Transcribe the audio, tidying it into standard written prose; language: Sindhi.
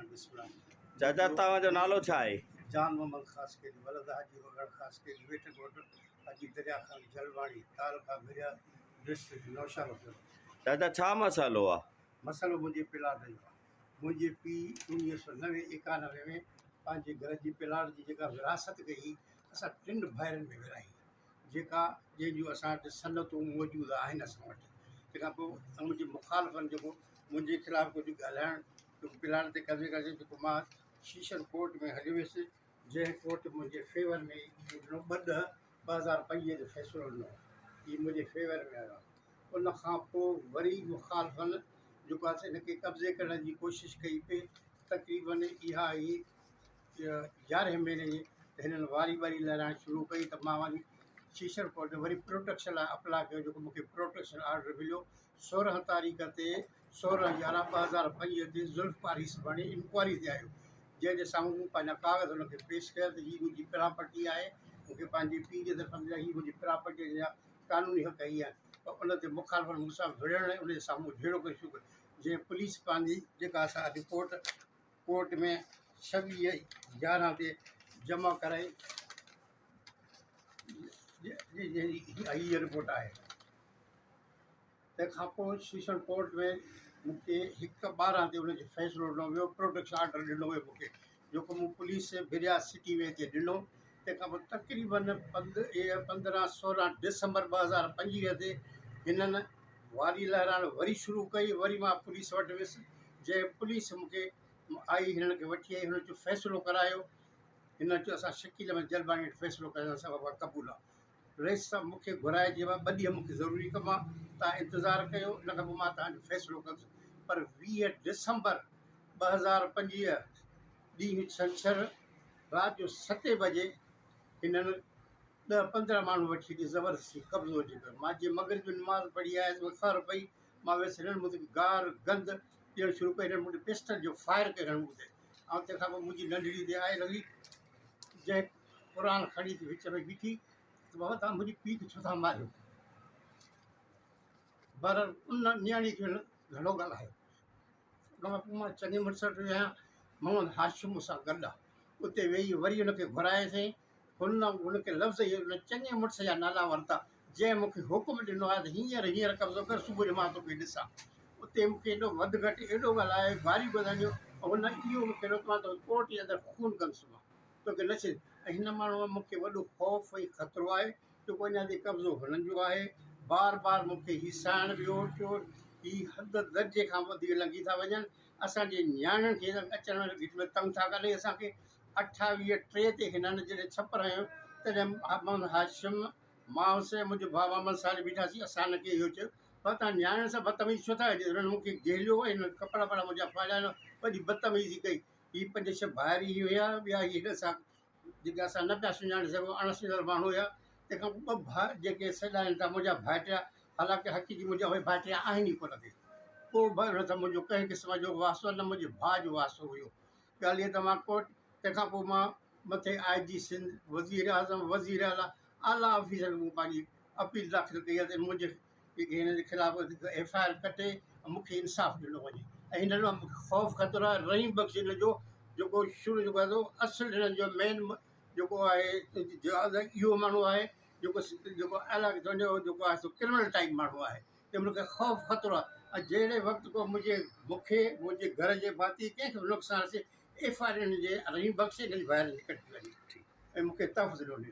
بسم الله. چاچا توهان جو نالو ڇا آهي؟ جان محمد خاصخيلي ولد حاجي وڳڻ خاصخيلي ويٺ ڳوٺ حاجي دريا خان جلواڻي تعلقه ڀريا ڊسٽرڪٽ نوشهروفيروز. چاچا ڇا مسئلو آ؟ مسئلو منهنجي پلاٽ جو آ. منهنجي پيء 1990 91 ۾ پنهنجي گهر جي پلاٽ جي جيڪا ورهاست ڪئي اسان ٽن ڀائرن ۾ ورهائي. جيڪا جنهن جون اسان وٽ سندون موجود آهن اسان وٽ تنهن کان پوء منهنجي مخالفن جيڪو منهنجي خلاف ڪجهه ڳالهائڻ پلاڻ تي قبضي ڪري جيڪو مان شيشن ڪورٽ ۾ هليو ويس جنهن ڪورٽ منهنجي فيور ۾ ڏنو 2/10/2025 تي فيصلو ڏنو هي منهنجي فيور ۾ آيو ان کان پوء وري مخالفن جيڪو آهي هن کي قبضي ڪرڻ جي ڪوشش ڪئي پئي تقريبن اها ئي يارهين مهيني جي هنن واري واري لهرائڻ شروع ڪئي ته مان وري شيشر ڪورٽ ۾ وري پروٽيڪشن لاء اپلاء ڪيو جيڪو مونکي پروٽيڪشن آرڊر مليو 16 تاريخ تي 16/11/2025 تي ذوالفقار هيسباڻي انڪوائري تي آيو جنهن جي سامهون مون پنهنجا ڪاغذ هن کي پيش ڪيا ته هي منهنجي پراپرٽي آهي مونکي پنهنجي پيء جي طرفان مليل هي منهنجي پراپرٽي جا قانوني حق هي آهن پر ان تي مخالفن مون سان وڙهڻ ۽ ان جي سامهون جهيڙو ڪري شروع ڪيو جنهن پوليس پنهنجي جيڪا اسان رپورٽ ڪورٽ ۾ 26/11 تي جمع ڪرائي هيء رپورٽ آهي. تنهن کان پوء سيشن ڪورٽ ۾ مون کي 1/12 تي ان جو فيصلو ڏنو ويو، پروٽيڪشن آرڊر ڏنو ويو مون کي، جيڪو مون پوليس ڀريا سٽي ۾ هتي ڏنو. تنهن کان پوء تقريبن 15 16 ڊسمبر 2025 تي هنن واري لهرائڻ وري شروع ڪئي، وري مان پوليس وٽ ويس، جنهن پوليس مون کي آئي هنن کي وٺي آئي هنن چيو فيصلو ڪرايو هنن چيو اسان شڪيل احمد جلباڻي وٽ فيصلو ڪرايو اسان بابا قبول آ رئيس صاحب مون کي گهرائي چيو ٻه ڏينهن مون کي ضروري ڪم آ تان انتظار ڪيو ان کان پوء مان تان جو فيصلو ڪندس پر 20 ڊسمبر 2025 ڏينهن ڇنڇر رات جو ستين بجي هنن ڏهه 15 ماڻهو وٺي اچي زبردستي قبضو اچي ڪيو مان جيئن مغرب جي نماز پڙهي آيس مون کي خبر پئي مان ويس هنن مون تي گار گند ڏيڻ شروع ڪئي هنن مون تي پسٽل جو فائر ڪيو هنن مون تي ۽ تنهن کان پوء منهنجي ننڍڙي تي آئي لڳي جنهن قرآن کڻي ٿي وچ ۾ بيٺي ته بابا توهان منهنجي پيء کي ڇو ٿا ماريو بهرحال ان نياڻي کي هن گهڻو ڳالهايو ان کان پوء مان چڱي مڙس وٽ ويو آهيان محمد هاشم مون سان گڏ آهي اتي ويهي وري هن کي گهرايوسين هن هن کي لفظ ئي ان چڱي مڙس جا نالا ورتا، جنهن مون کي حڪم ڏنو آهي ته هينئر هينئر قبضو ڪر، صبح جو مان توکي ڏسان. اتي مون کي ايڏو وڌ گهٽ ايڏو ڳالهايو، گاريون ڳالهايون ۽ هن اهو مون کي چيو ته مان توکي ڪورٽ جي اندر خون ڪندس، مان توکي نه ڇڏيندس. ۽ هن ماڻهوء مان مون کي وڏو خوف ۽ خطرو آهي، جيڪو اڃا تائين قبضو هنن جو آهي. بار بار مون کي هيسائڻ ٻيو ٽيو هي حد درجي کان وڌيڪ لنگهي ٿا وڃن. اسان جي نياڻين کي اچڻ ۾ تنگ ٿا ڪن ۽ اسان کي 28 ٽي تي هنن جڏهن ڇپر هنيو تڏهن محمد هاشم، مان هوس ۽ منهنجو ڀاء محمد صالح بيٺاسين. اسان هن کي اهو چيو پر توهان نياڻين سان بدتميزي ڇو ٿا ڪريو؟ هنن مون کي گهليو ۽ هنن ڪپڙا وپڙا منهنجا ڦاڙيا ۽ وڏي بدتميزي ڪئي. هي پنج ڇهه ڀائر ئي هيا، ٻيا هي هن سان جيڪي اسان نه پيا سڃاڻي سگهون، اڻ سڃاتل ماڻهو هيا. تنهن کان پوء ٻه ڀاء جيڪي سڏائين ٿا منهنجا ڀائٽيا، حالانڪه حقيقي منهنجا اهي ڀائٽيا آهن ئي ڪونه ڪي. ڪو به هن سان منهنجو ڪنهن قسم جو واسطو نه منهنجي ڀاء جو واسطو هيو. ڳالهه هيء ته مان ڪورٽ تنهن کان پوء مان مٿي آء جي سنڌ، وزير اعظم، وزير اعليٰ، اعليٰ آفيسرن کي مون پنهنجي اپيل داخل ڪئي آهي ته منهنجي هنن جي خلاف ايف I R ڪٽي ۽ مون کي انصاف ڏنو وڃي ۽ هنن مان مون کي خوف خطرو آهي رحيم بخش هن جو جيڪو شروع جيڪو آهي اصل هنن جو مين جيڪو آهي اهو ماڻهو آهي جيڪو جيڪو اعليٰ جيڪو آهي سو ڪرمنل ٽائيپ ماڻهو آهي ته مون کي خوف خطرو آهي ۽ جهڙي وقت ڪو منهنجي مون کي منهنجي گهر جي ڀاتي ڪنهن کي به نقصان رسي ايف I R هن جي رحيم بخش هن جي ڀائرن جي ڪٽي وڃي ۽ مون کي تحفظ ڏنو وڃي.